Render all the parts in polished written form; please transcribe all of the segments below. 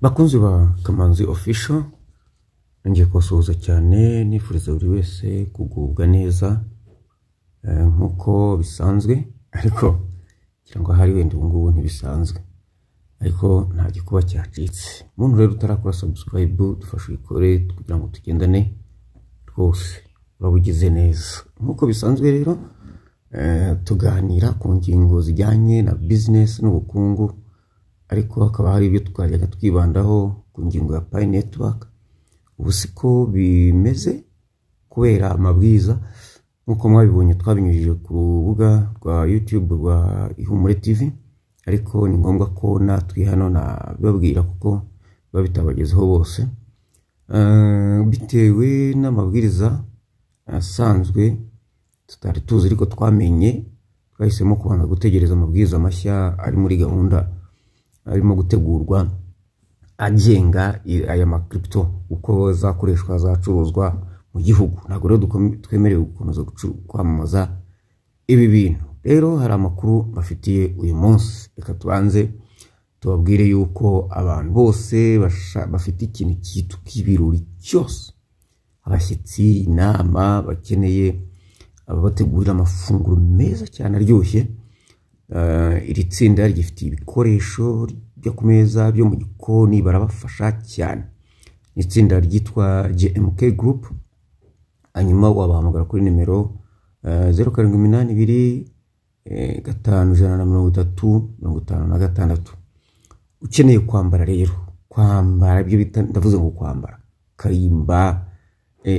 Bakunzi ba Kamanzi Official, ngiye kubasuhuza cyane nifuriza buri wese kugubwa neza nk'uko bisanzwe, ariko ngira ngo ahari wenda ubu ngubu ntibisanzwe, ariko nta gikuba cyacitse. Umuntu rero utarakora subscribe, dufashe uyikore kugira ngo tugendane rwose, uraba ugize neza. Nk'uko bisanzwe rero tuganira ku ngingo zijyanye na business n'ubukungu, ariko hakaba hari ibyo twajyaga twibandaho ku ngingo ya Pi Network. Ubu siko bimeze kubera amabwiriza, nk'uko mwabibonye twabinyujije ku rubuga rwa YouTube rwa Ihumure TV, ariko ni ngombwa ko natwe hano nabibabwira kuko biba bitabagezeho bose. Bitewe n'amabwiriza asanzwe tutari tuzi ariko twamenye, twahisemo kubanza gutegereza amabwiriza mashya ari muri gahunda arimo gutegurwa agenga aya makiripito uko azakoreshwa, azacuruzwa mu gihugu. Ntabwo rero twemerewe gukomeza kwamamaza ibi bintu. Rero hari amakuru bafitiye uyu munsi, reka tubanze tubabwire yuko abantu bose bafite ikintu cyitwa ibirori cyose, abashyitsi, inama, bakeneye ababategurira amafunguro meza cyane aryoshye. Iri tsinda ryifitiye ibikoresho byo ku meza, byo mu gikoni, barabafasha cyane. Ni itsinda ryitwa JMK Group. Hanyuma wabahamagara kuri nimero 0782 530 56. Ukeneye kwambara rero, kwambara ibyo bita, ndavuze ngo kwambara karimba,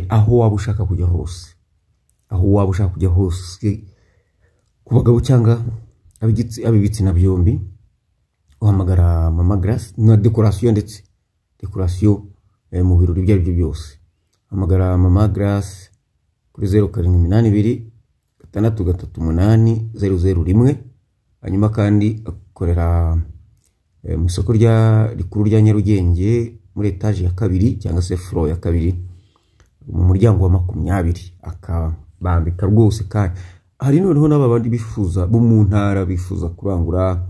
aho waba ushaka kujya hose, aho waba ushaka kujya hose, ku bagabo cyangwa ab'ibitsina byombi, uhamagara Mama Grace na dekorasiyo, ndetse dekorasiyo mu birori ibyo ari byo byose. Hamagara Mama Grace kuri 0782 638 001. Hanyuma kandi akorera mu isoko rikuru rya Nyarugenge muri etaje ya kabiri cyangwa se floor ya kabiri mu muryango wa 20, akabambika rwose. Kandi hari noneho n'aba bandi bifuza bo mu ntara bifuza kurangura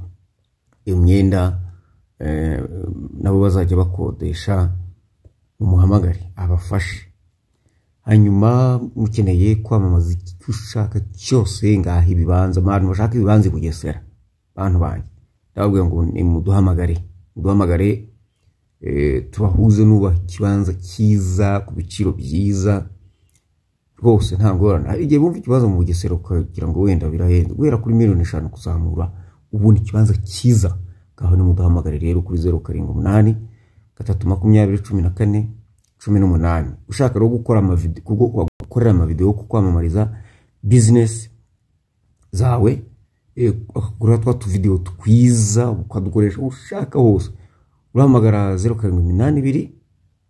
imyenda, nabo bazajya bakodesha, mumuhamagare abafashe. Hanyuma mukeneye kwamamaza icyo ushaka cyose, ngaha ibibanza, abantu bashaka ibibanza i Bugesera, bantu banjye ndababwira ngo nimuduhamagare, muduhamagare, tubahuze nubaha ikibanza cyiza ku biciro byiza rwose, nta ngorane. Hari igihe bumva ikibazo mu Bugesera ukagira ngo wenda birahenze, guhera kuri miliyoni 5 kuzamura ubundi ikibanza cyiza. Ngaho nimuduhamagare rero kuri 078 320 14 18. Ushaka rero gukora amavideo, gukorera amavideo yo kwamamariza business zawe, bakagura twa tuvideo twiza ukadukoresha ushaka hose, urahamagara 0782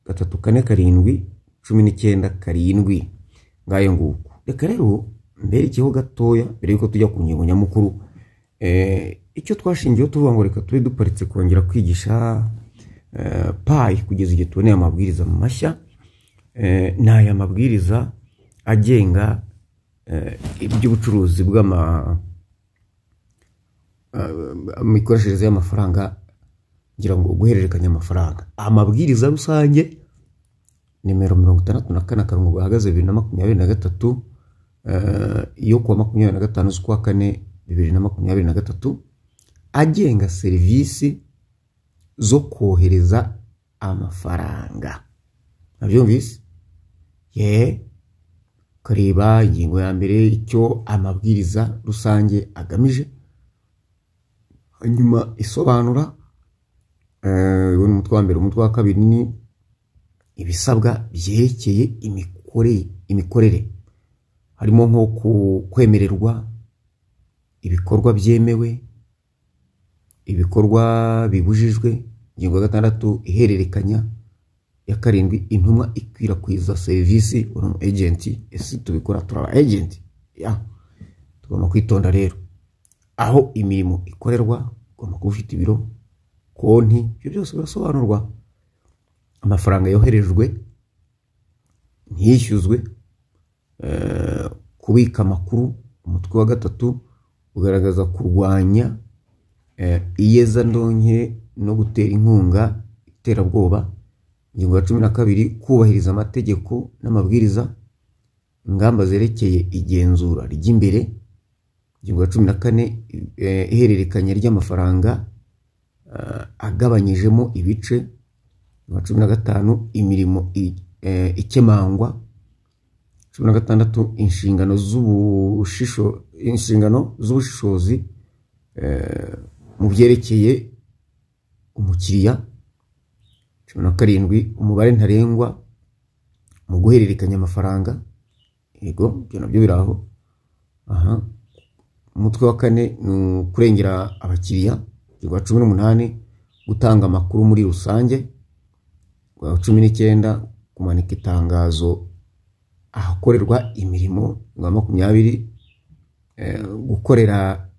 347 19 7. Ngayo nguko. Reka rero mberekeho gatoya mbere yuko tujya ku ngingo nyamukuru. Icyo twashingiyeho tuvuga ngo reka tube duparitse kongera kwigisha Pi kugeza igihe tuboneye amabwiriza mashya, ni aya mabwiriza agenga iby'ubucuruzi bw'imikoreshereze y'amafaranga, ngira ngo guhererekanya amafaranga. Amabwiriza rusange nimero 64 akarongo gahagaze 2023, yo kuwa 25 z'ukwa kane 2023, agenga serivisi zo kohereza amafaranga. Nabyumvise ye, ukareba ingingo ya mbere icyo amabwiriza rusange agamije, hanyuma isobanura, uwo ni umutwe wa mbere. Umutwe wa kabiri ni ibisabwa byerekeye imikorere, harimo nko kwemererwa ibikorwa byemewe, ibikorwa bibujijwe. Ingingo ya gatandatu ihererekanya, ya karindwi intumwa ikwirakwiza serivisi, uri umu agent. Ese tubikora? Turaba agent ya, tugomba kwitonda rero aho imirimo ikorerwa, ugomba kuba ufite ibiro, konti, ibyo byose birasobanurwa. Amafaranga yoherejwe ntiyishyuzwe, kubika amakuru. Umutwe wa gatatu ugaragaza kurwanya iyezandonke no gutera inkunga. iterabwoba. Ingingo ya 12, kubahiriza amategeko n'amabwiriza, ingamba zerekeye igenzura ry'imbere. Ingingo ya 14, ihererekanya ry'amafaranga agabanyijemo ibice. Ingingo ya 15, imirimo ikemangwa. 16, inshingano z'ubushishozi mu byerekeye umukiriya. 17, umubare ntarengwa mu guhererekanya amafaranga. Yego, ibyo nabyo biraho. Aha, umutwe wa 4 ni kurengera abakiriya. Ingingo ya 18, gutanga amakuru muri rusange. Ingingo ya 19, kumanika itangazo ahakorerwa imirimo. Ingingo ya 20, gukorera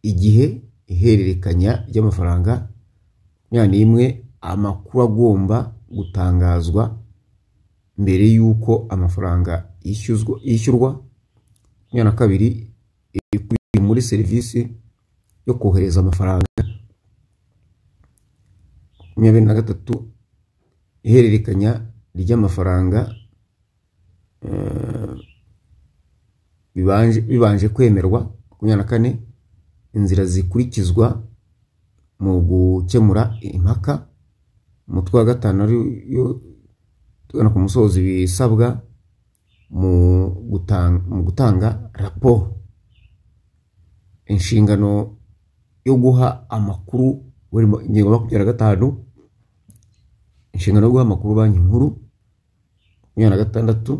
igihe ihererekanya ry'amafaranga. 21, amakuru agomba gutangazwa mbere y'uko amafaranga yishyurwa. 22, ibikubiye muri serivisi yo kohereza amafaranga. 23, ihererekanya ry'amafaranga bibanje kwemerwa. 24, inzira zikurikizwa mu gukemura impaka. Umutwe wa 5 ariyo tugana ku musozi, ibisabwa mu gutanga raporo. Inshingano yo guha amakuru, ingingo 25, inshingano yo guha amakuru Banki Nkuru. 26,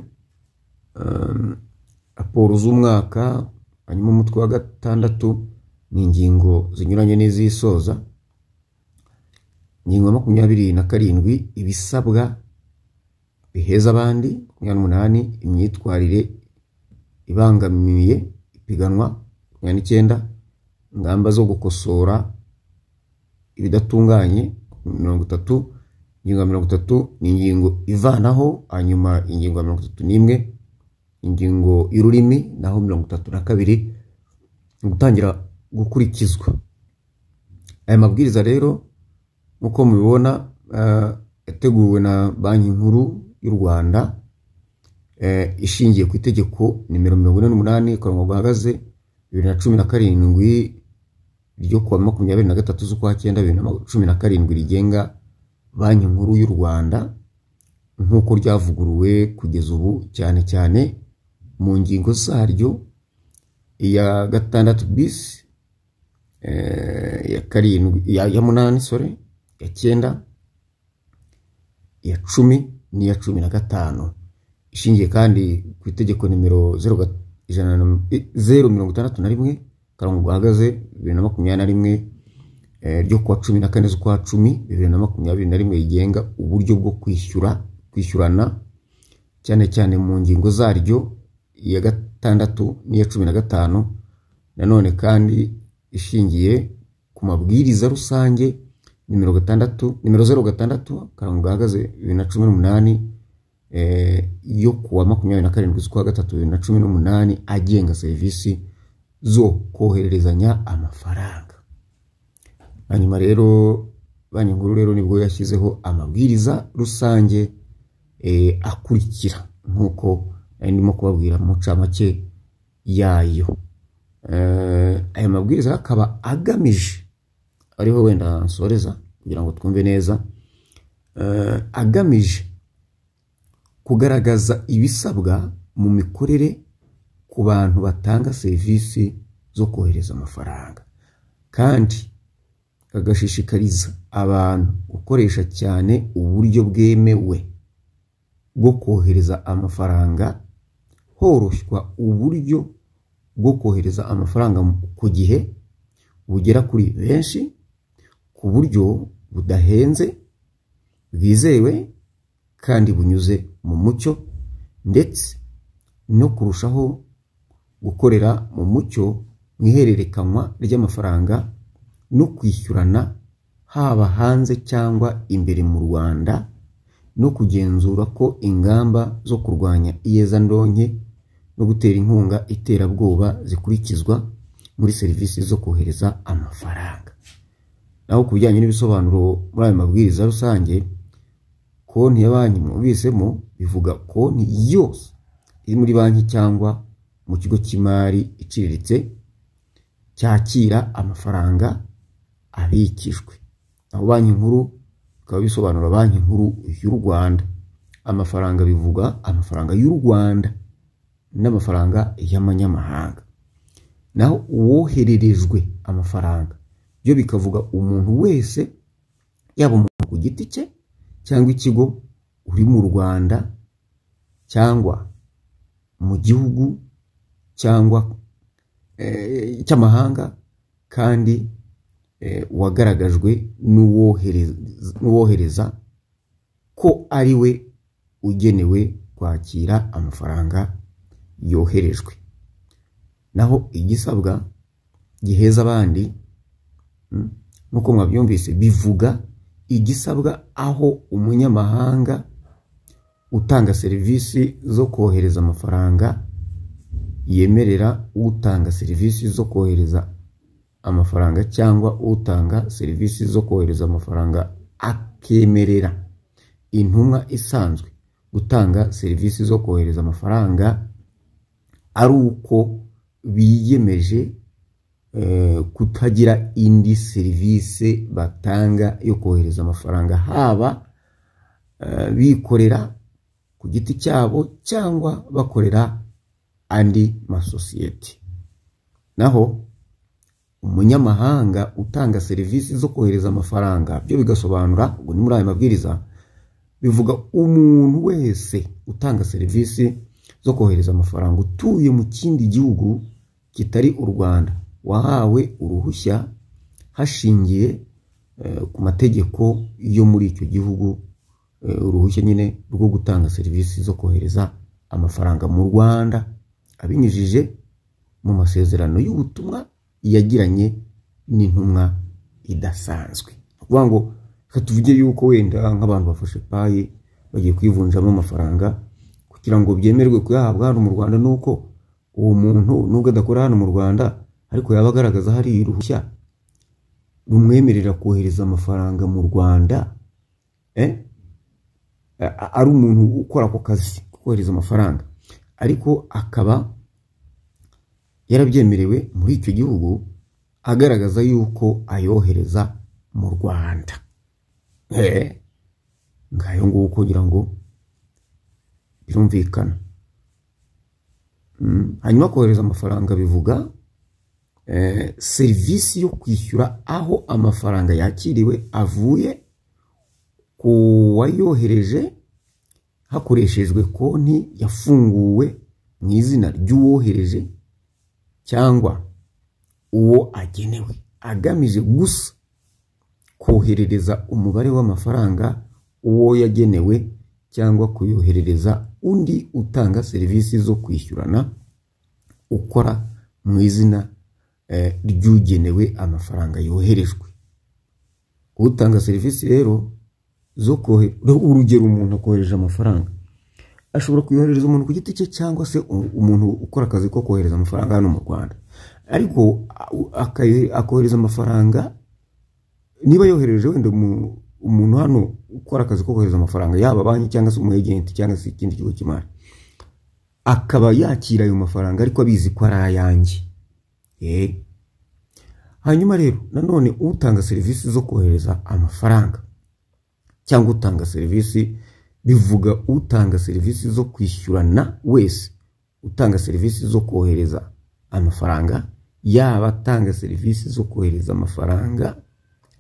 raporo z'umwaka. Hanyuma umutwe wa 6 ni ingingo zinyuranye n'izisoza. Ingingo ya 27, ibisabwa biheza abandi. 28, imyitwarire ibangamiye ipiganwa. 29, ingamba zo gukosora ibidatunganye. 30, ingingo ya 30 ni ingingo ivanaho. Hanyuma ingingo ya 31, ingingo y'ururimi. Naho 32, gutangira gukurikizwa. Aya mabwiriza rero nk'uko mubibona yateguwe na Banki Nkuru y'u Rwanda, ishingiye ku itegeko nimero 48 karongo gahagaze 2017 ryo kuwa 23 z'ukwa 9 2017 rigenga Banki Nkuru y'u Rwanda, nk'uko ryavuguruwe kugeza ubu, cyane cyane mu ngingo zaryo iya 6 bis, ya 7, ya 8, sorry, ya 9, ya 10 n'iya 15. Ishingiye kandi ku itegeko nimero 061 karongo gahagaze 2021 ryo kuwa 14 z'ukwa 10 2021 rigenga uburyo bwo kwishyurana, cyane cyane mu ngingo zaryo iya 6 n'iya 15. Nanone kandi ishingiye ku mabwiriza rusange nimero 6 nimero 06 karongo gahagaze 2018 yo kuwa 27 z'ukwa 3 2018 agenga serivisi zo kohererezanya amafaranga. Hanyuma rero Banki Nkuru rero nibwo yashyizeho amabwiriza rusange akurikira nk'uko ndimo kubabwira mu ncamake yayo. Aya mabwiriza akaba agamije, ariho wenda nsoreza kugira ngo twumve neza, agamije kugaragaza ibisabwa mu mikorere ku bantu batanga serivisi zo kohereza amafaranga, kandi agashishikariza abantu gukoresha cyane uburyo bwemewe bwo kohereza amafaranga, horoshywa uburyo bwo kohereza amafaranga ku gihe bugera kuri benshi ku buryo budahenze, bwizewe kandi bunyuze mu mucyo, ndetse no kurushaho gukorera mu mucyo mu ihererekanywa ry'amafaranga no kwishyurana haba hanze cyangwa imbere mu Rwanda, no kugenzura ko ingamba zo kurwanya iyezandonke no gutera inkunga iterabwoba zikurikizwa muri serivisi zo kohereza amafaranga. Naho ku bijyanye n'ibisobanuro muri ayo mabwiriza rusange, konti ya banki mwumvisemo bivuga konti yose iri muri banki cyangwa mu kigo cy'imari iciriritse cyakira amafaranga abikijwe. Aho banki nkuru bikaba bisobanura Banki Nkuru y'u Rwanda. Amafaranga bivuga amafaranga y'u Rwanda n'amafaranga y'amanyamahanga. Naho uwohererejwe amafaranga byo bikavuga umuntu wese, yaba umuntu ku giti cye cyangwa ikigo uri mu Rwanda cyangwa mu gihugu cyangwa cy'amahanga, kandi wagaragajwe n'uwohereza ko ari we ugenewe kwakira amafaranga yoherejwe. Naho igisabwa giheza abandi, nk'uko mwabyumvise, bivuga igisabwa aho umunyamahanga utanga serivisi zo kohereza amafaranga yemerera utanga serivisi zo kohereza amafaranga cyangwa utanga serivisi zo kohereza amafaranga akemerera intumwa isanzwe gutanga serivisi zo kohereza amafaranga ari uko biyemeje kutagira indi serivisi batanga yo kohereza amafaranga, haba bikorera ku giti cyabo cyangwa bakorera andi masosiyete. Naho umunyamahanga utanga serivisi zo kohereza amafaranga byo bigasobanura, ubwo ni muri aya mabwiriza, bivuga umuntu wese utanga serivisi zo kohereza amafaranga utuye mu kindi gihugu kitari u Rwanda, wahawe uruhushya hashingiye ku mategeko yo muri icyo gihugu, uruhushya nyine rwo gutanga serivisi zo kohereza amafaranga mu Rwanda abinyujije mu masezerano y'ubutumwa yagiranye n'intumwa idasanzwe. Kuvuga ngo tuvuge yuko wenda nk'abantu bafashe Pi bagiye kwivunjamo amafaranga kugira ngo byemerwe kuyahabwa hano mu Rwanda, nuko uwo muntu nubwo adakora hano mu Rwanda ariko yaba agaragaza hari uruhushya rumwemerera kohereza amafaranga mu Rwanda, ari umuntu ukora ako kazi ko kohereza amafaranga, ariko akaba yarabyemerewe muri icyo gihugu agaragaza yuko ayohereza mu Rwanda. Ngayo nguko kugira ngo birumvikana. Hanyuma kohereza amafaranga bivuga serivisi yo kwishyura aho amafaranga yakiriwe avuye ku wayohereje hakoreshejwe konti yafunguwe mu izina ry'uwohereje cyangwa uwo agenewe, agamije gusa koherereza umubare w'amafaranga uwo yagenewe cyangwa kuyoherereza undi utanga serivisi zo kwishyurana ukora mu izina ry'ugenewe amafaranga yoherejwe. Utanga serivisi rero zo kohereza, urugero umuntu akohereje amafaranga ashobora kuyoherereza umuntu ku giti cye cyangwa se umuntu ukora akazi ko kohereza amafaranga hano mu Rwanda, ariko akohereza amafaranga, niba yohereje wenda umuntu hano ukora akazi ko kohereza amafaranga, yaba banki cyangwa se umu agent cyangwa se ikindi kigo cy'imari, akaba yakira ayo mafaranga ariko abizi ko ari ayanjye. Hanyuma rero nanone utanga serivisi zo kohereza amafaranga cyangwa utanga serivisi bivuga utanga serivisi zo kwishyurana wese utanga serivisi zo kohereza amafaranga, yaba atanga serivisi zo kohereza amafaranga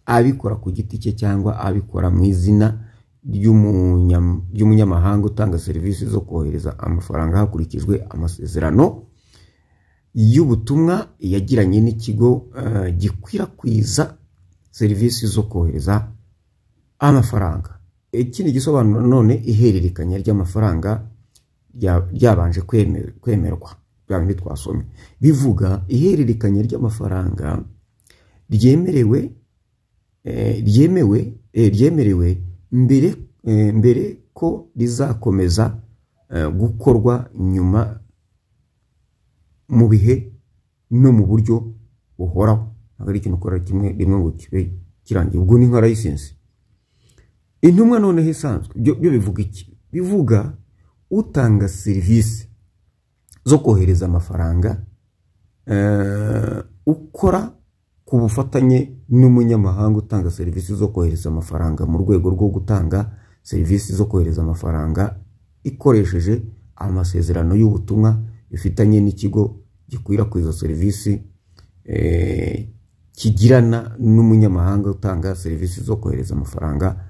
abikora ku giti cye cyangwa abikora mu izina ry'umunyamahanga utanga serivisi zo kohereza amafaranga hakurikijwe amasezerano y'ubutumwa yagiranye n'ikigo gikwirakwiza serivisi zo kohereza amafaranga. Ikindi gisobanuro none ihererekanya ry'amafaranga ryabanje kwemerwa, bya bindi twasomye, bivuga ihererekanya ry'amafaranga ryemerewe mbere ko rizakomeza gukorwa nyuma mu bihe no mu buryo buhoraho. Ntabwo ari ikintu ukora kimwe rimwe ngo kibe kirangiye. Ubwo ni nka license. Intumwa noneho isanzwe byo bivuga iki? Bivuga utanga serivisi zo kohereza amafaranga, ukora ku bufatanye n'umunyamahanga utanga serivisi zo kohereza amafaranga mu rwego rwo gutanga serivisi zo kohereza amafaranga ikoresheje amasezerano y'ubutumwa ifitanye n'ikigo gikwirakwiza serivisi kigirana n'umunyamahanga utanga serivisi zo kohereza amafaranga.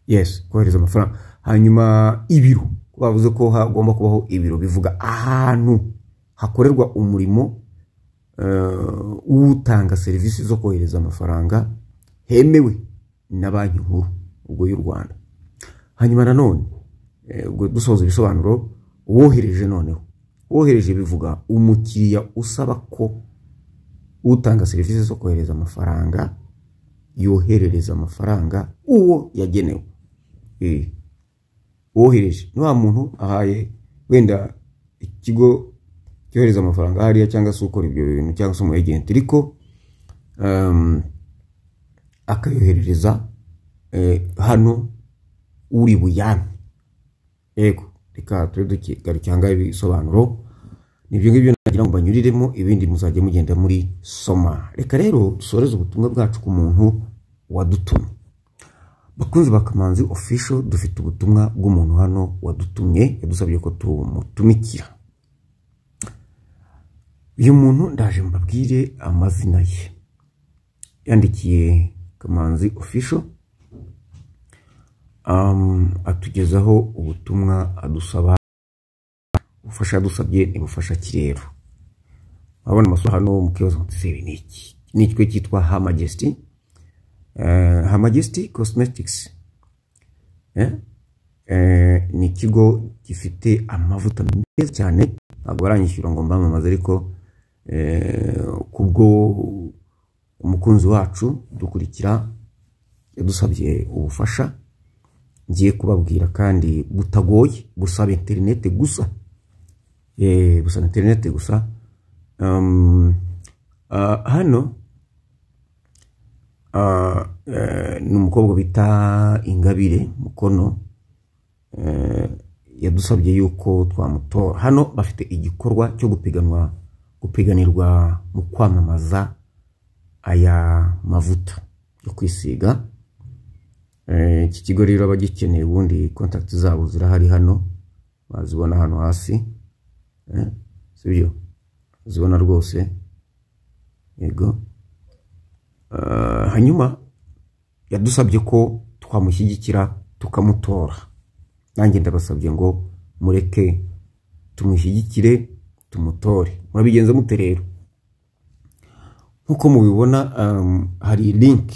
Yes, kohereza amafaranga. Hanyuma ibiro, bavuze ko hagomba kubaho ibiro, bivuga ahantu hakorerwa umurimo utanga serivisi zo kohereza amafaranga hemewe na Banki Nkuru ubwo y'u Rwanda. Hanyuma nanone ubwo dusoza ibisobanuro, uwohereje noneho, uwohereje bivuga umukiriya usaba ko utanga serivisi zo kohereza amafaranga yoherereza amafaranga uwo yagenewe. Uwohereje ni wa muntu ahaye wenda ikigo cyohereza amafaranga hariya, cyangwa se ukora ibyo bintu, cyangwa se umu agent, ariko akayoherereza hano uri buyame. Yego, reka tube dukigarukira ibisobanuro. Nibyo ngibyo nagira ngo banyuriremo, ibindi muzajye mugenda muri soma. Reka rero dusoreze ubutumwa bwacu ku muntu wadutumye. Bakunzi ba Kamanzi Official, dufite ubutumwa bw'umuntu hano wadutumye, yadusabye ko tumutumikira. Uyu muntu ndaje mbabwire amazina ye. Yandikiye Kamanzi Official, atugezaho ubutumwa adusaba ubufasha. Yadusabye ni bufasha ki rero? Murabona amasura hano, mukibaza muti se ibi ni iki? Ni ikigo cyitwa Her Majesty, Her Majesty Cosmetics. Ni ikigo gifite amavuta meza cyane. Ntabwo baranyishyura ngo mbamamaze, ariko kubwo umukunzi wacu dukurikira yadusabye ubufasha ngiye kubabwira, kandi butagoye, busaba interineti gusa, busaba interineti gusa. Hano ni umukobwa bita Ingabire Mukono, yadusabye yuko twamutora. Hano bafite igikorwa cyo gupiganwa, gupiganirwa mu kwamamaza aya mavuta yo kwisiga. Iki kigo rero abagikeneye ubundi contact zabo zirahari hano, bazibona hano hasi, sibyo? Zibona rwose, yego. Hanyuma yadusabye ko twamushyigikira tukamutora. Nanjye ndabasabye ngo mureke tumushyigikire, tumutore. Murabigenza mute rero? Nkuko mubibona, hari link,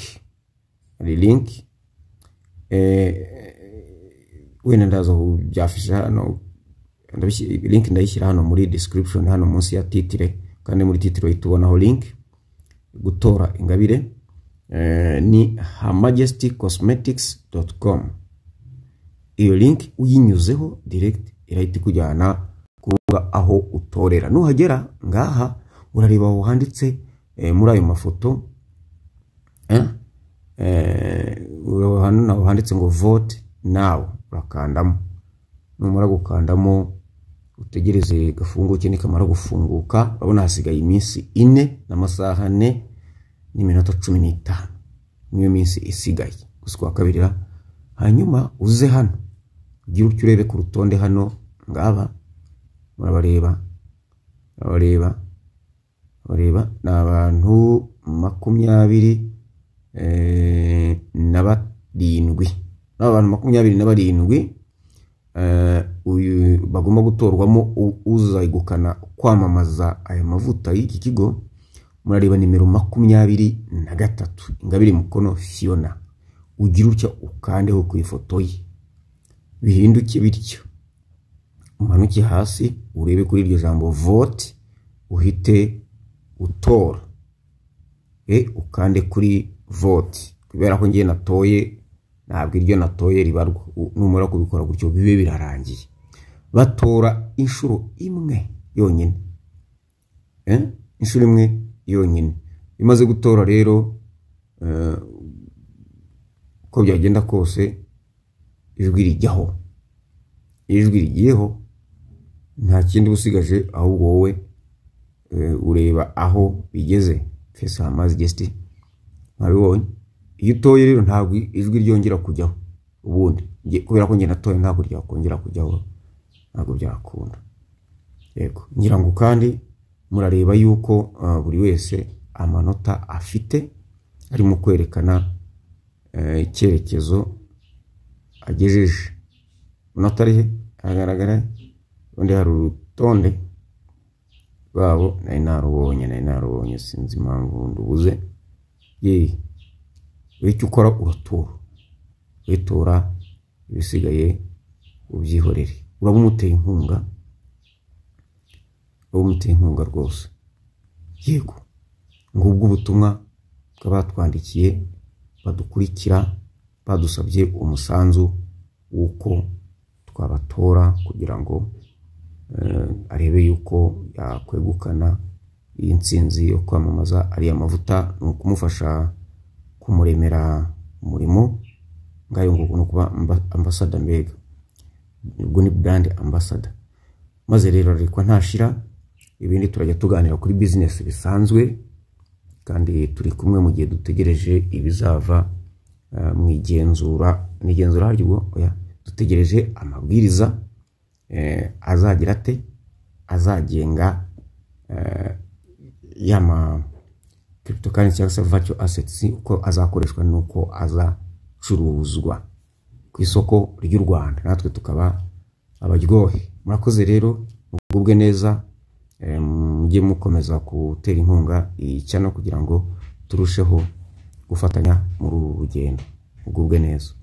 hari link, wenda ndaza kubyafisha hano, link ndayishyira hano muri description, hano munsi ya titre, kandi muri titre uhita ubonaho link gutora Ingabire. Ni hermajestycosmetics.com. Iyo link uyinyuzeho direct irahita ikujyana ku rubuga aho utorera. Nuhagera ngaha urareba aho handitse, muri ayo mafoto, hano handitse ngo "Vote now", urakandamo. Numara gukandamo utegereze gafunguke. Nikamara gufunguka urabona hasigaye iminsi 4 n'amasaha 4 n'iminota 15, niyo minsi isigaye gusa kwa kabiri. Hanyuma uze hano ugire utyo urebe ku rutonde hano. Ngaba murabareba, murabareba, bareba, ni abantu 27, ni abantu 27 uyu bagomba gutorwamo uzegukana kwamamaza aya mavuta y'iki kigo. Murareba nimero 23, Ingabire Mukono Fiona. Ugira utya ukandeho ku ifoto ye, bihinduke bityo, umanuke hasi urebe kuri iryo jambo "vote", uhite utora, ukande kuri "vote". Kubera ko ngiye natoye, ntabwo iryo natoye ribarwa. Numara kubikora gutyo bibe birarangiye. Batora inshuro imwe yonyine, inshuro imwe yonyine. Imaze gutora rero, Uko byagenda kose ijwi rijyaho. Iyo ijwi rigiyeho nta kindi usigaje, ahubwo wowe ureba aho bigeze. Fesa amazi gesiti, mwabibonye. Iyo utoye rero ntabwo ijwi ryongera kujyaho ubundi, kubera ko njye natoye ntabwo ryakongera kujyaho, ntabwo byakunda. Yego, ngira ngo kandi murareba yuko buri wese amanota afite arimo kwerekana icyerekezo agejeje. Amanota ari he agaragara? Ubundi hari urutonde rwabo, nari narubonye, sinzi impamvu ndubuze. Ye, icyo ukora uratora, witora, ibisigaye ubyihorere. Uraba umuteye inkunga, rwose. Yego, ngubwo ubutumwa bw'abatwandikiye badukurikira, badusabye umusanzu w'uko twabatora kugira ngo arebe yuko yakwegukana iyi ntsinzi yo kwamamaza ariya mavuta. Ni ukumufasha kumuremera umurimo, ngayo ngo ni ukuba ambassador, mbega ubwo ni brand ambassador. Maze rero ariko ntashira, ibindi turajya tuganira kuri business bisanzwe, kandi turi kumwe mu gihe dutegereje ibizava mu igenzura. Ni igenzura harya ubwo? Oya, dutegereje amabwiriza azagira ate, azagenga yama cryptocurrency cyangwa se virtual assets, uko azakoreshwa n'uko azacuruzwa ku isoko ry'u Rwanda, natwe tukaba abaryohe. Murakoze rero, mugubwe neza, mujye mukomeza gutera inkunga iyi channel kugira ngo turusheho gufatanya muri uru rugendo. Mugubwe neza.